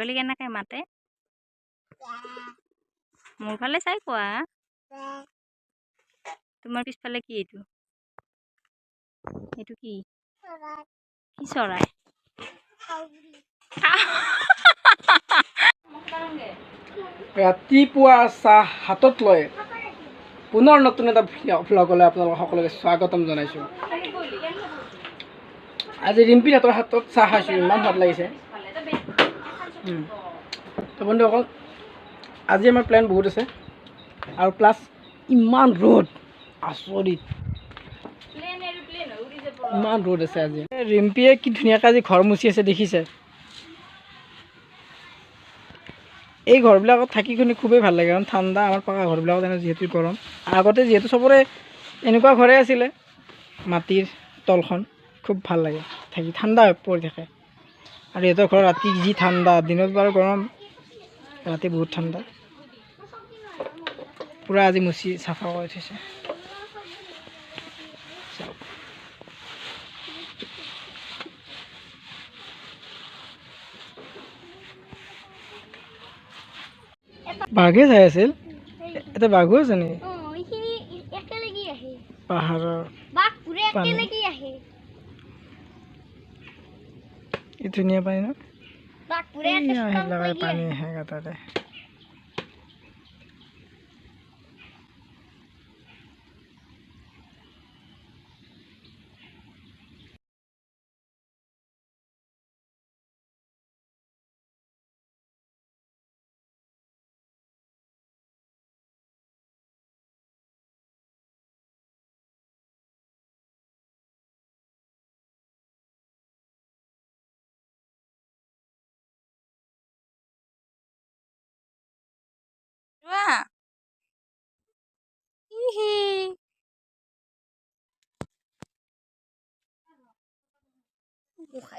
ছাগলী কেনেকৈ মাতে? মোৰ ফালে চাই কোৱা। তোমাৰ পিছফালে কি এইটো? এইটো কি? কি চৰাই? ৰাতিপুৱা চাহ হাতত লৈ পুনৰ নতুন এটা ভ্লগলৈ আপোনালোক সকলোকে স্বাগতম জনাইছোঁ। আজি ৰিম্পীৰ হাতত চাহ খাইছোঁ, ইমান সোৱাদ লাগিছে। তো বন্ধুসকল, আজি আমাৰ প্লেন বহুত আছে আৰু প্লাছ ইমান ৰ'দ, আচৰিত ইমান ৰ'দ আছে আজি। ৰিম্পীয়ে কি ধুনীয়াকৈ আজি ঘৰ মুচি আছে দেখিছে। এই ঘৰবিলাকত থাকি কিনে খুবেই ভাল লাগে, কাৰণ ঠাণ্ডা। আমাৰ পকা ঘৰবিলাকত এনে যিহেতু গৰম, আগতে যিহেতু চবৰে এনেকুৱা ঘৰে আছিলে, মাটিৰ তলখন, খুব ভাল লাগে থাকি, ঠাণ্ডা পৰি থাকে। আৰু ইহঁতৰ ঘৰত ৰাতি যি ঠাণ্ডা, দিনত বাৰু গৰম, ৰাতি বহুত ঠাণ্ডা। পূৰা আজি মুচি চাফা কৰি থৈছে। বাঘে চাই আছিল, এটা বাঘো আছে নেকি পাহাৰৰ? ধুনীয়া পানী ন, পানী আহে গাতাতে।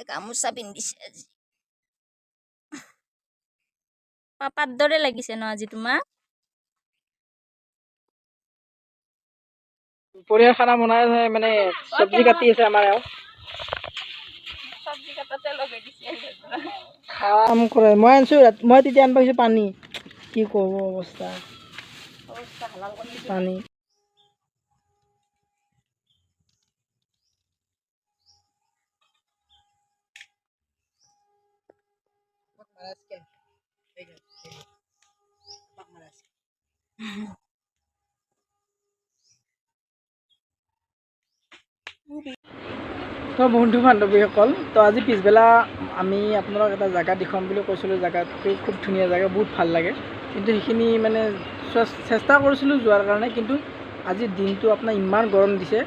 গামোচা পিন্ধিছে আজি, পাপাৰ দৰে লাগিছে ন আজি তোমাক? দুপৰীয়াৰ খানা বনাই আছে, মানে চব্জি কাটি আছে আমাৰ। কাম কৰে, মই আনিছোঁ, মই তেতিয়া আনিব আহিছোঁ পানী। কি ক'ব অৱস্থা, পানী। তো বন্ধু বান্ধৱীসকল, তো আজি পিছবেলা আমি আপোনালোক এটা জেগা দেখুৱাম বুলি কৈছিলোঁ। জেগাটো খুব ধুনীয়া জেগা, বহুত ভাল লাগে। কিন্তু সেইখিনি মানে চেষ্টা কৰিছিলোঁ যোৱাৰ কাৰণে, কিন্তু আজি দিনটো আপোনাৰ ইমান গৰম দিছে,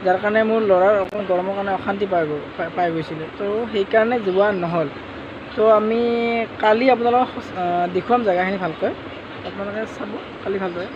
যাৰ কাৰণে মোৰ ল'ৰাৰ অকণমান গৰমৰ কাৰণে অশান্তি পাই গৈছিলে। তো সেইকাৰণে যোৱা নহ'ল। তো আমি কালি আপোনালোকক দেখুৱাম জেগাখিনি ভালকৈ, আপোনালোকে চাব কালি ভালদৰে।